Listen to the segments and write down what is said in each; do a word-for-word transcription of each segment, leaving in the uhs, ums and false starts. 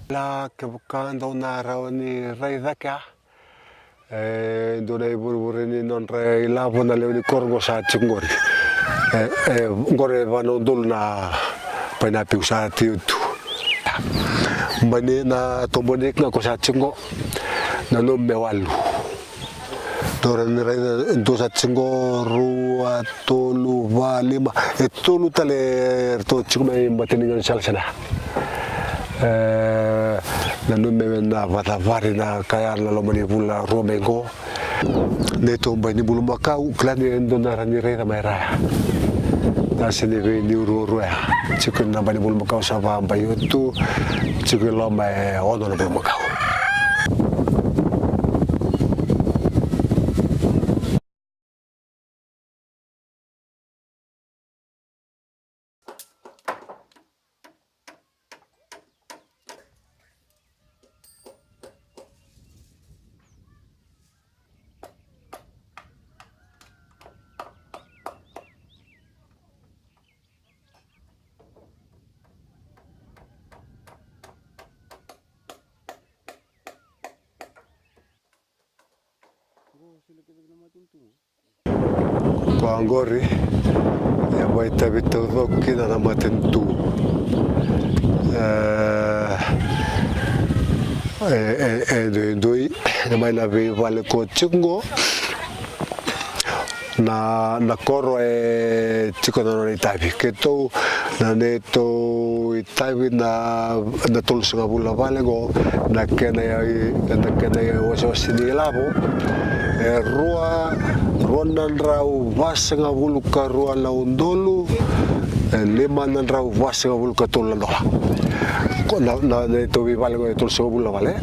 La kevaka dou na rawa ni raica kea, e dua na ivurevure ni nodra ilavo na lewe ni koro qo sa tiko qori. E, e, qori e va na udolu na painapiu sa tiko tu. Bani na tobo ni ika ga ko sa tiko qo, nanumi me walu. Dou rawa ni raica, e dua sa tiko qo, rua, tolu, va, lima, e tolu tale eratou tiko mai bati ni gaunisala sena. E, nanumi me na vacavari na ka ya na loma ni vula rua mai qo. Neitou bai ni bulumakau, kila ni e dua na rawa ni raica mai ra ya. Na sena vei ni ruarua ya. Tiko na bai ni bulumakau sa va bai utu, tiko i loma e ono na bulumakau. Vaqori e mai tavi taucoko kina na matanitu. E, e, e, e duidui, e mai na veivale ko tiko qo. Na, na koro e tiko na nona itavi. Keitou, na neitou itavi na, na tolusagavulu na vale qo, na kena, na kena iwasewase ni ilavo e rua, rua na drau vasagavulu ka rua na udolu e lima na drau vasagavulu ka tolu na dola. Ko na, na, na neitou veivale qo e tolusagavulu na vale.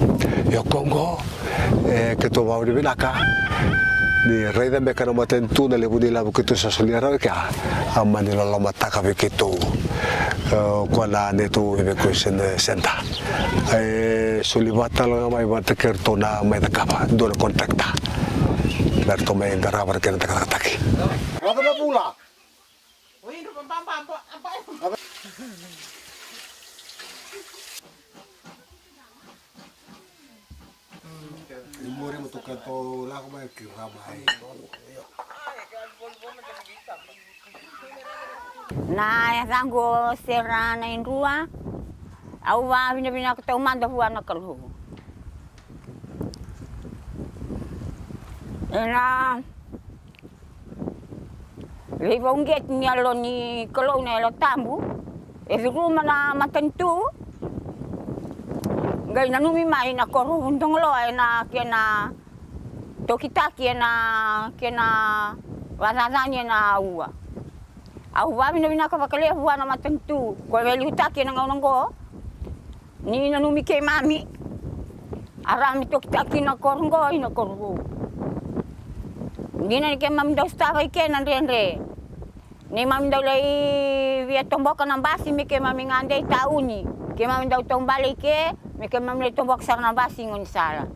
Io, ko qo. E, keitou vakavinavinaka ni raica beka na matanitu na levu ni ilavo keitou sa solia rawa kea. A mani lolomataka vei keitou, e, ko na neitou evacuation center. E soli vata tale ga mai vata kei ratou na mai cakava, dua na contractor. Me ratou mai qarava na kena cakacakataki. Rata na vula. Na yacaqu o Sera Naidrua. Au vakavinavinaka taumada vua na Kalou ena veivauqeti ni Yalo ni Kalou, na Yalo Tabu, e curuma na matanitu. Qai nanumi mai na koro Vunidogoloa ena kena tokitaki ena kena vakacacani ena aua. Au vakavinavinaka vakalevu vua na matanitu ko e veiliutaki ena gauna oqo. Ni nanumi keimami, a ra mai tokitaki na koro oqo i na koro vou. Dina ni keimami dau sotava i ke na dredre. Neimami dau lai via toboka na basi me keimami gade i tauni. Keimami dau taubale i ke me keimami lai toboka sara na basi i gaunisala.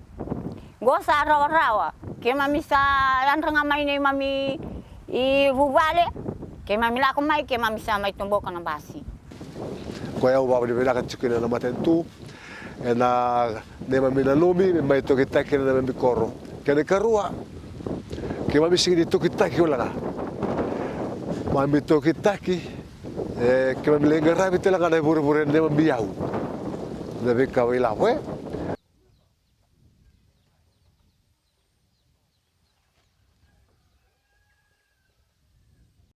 Qo sa rawarawa, keimami sa yadra ga mai neimami vuvale, keimami lako mai, keimami sa mai toboka na basi. Koya au vakavinavinaka tiko kina na matanitu ena neimami nanumi me mai tokitaki na neimami koro. Kena ikarua, keimami sega ni tokitaki wale ga. Mami tokitaki, e, keimami lai qaravi tale ga na ivurevure ni neimami iyau. Na veika vakailavo, e?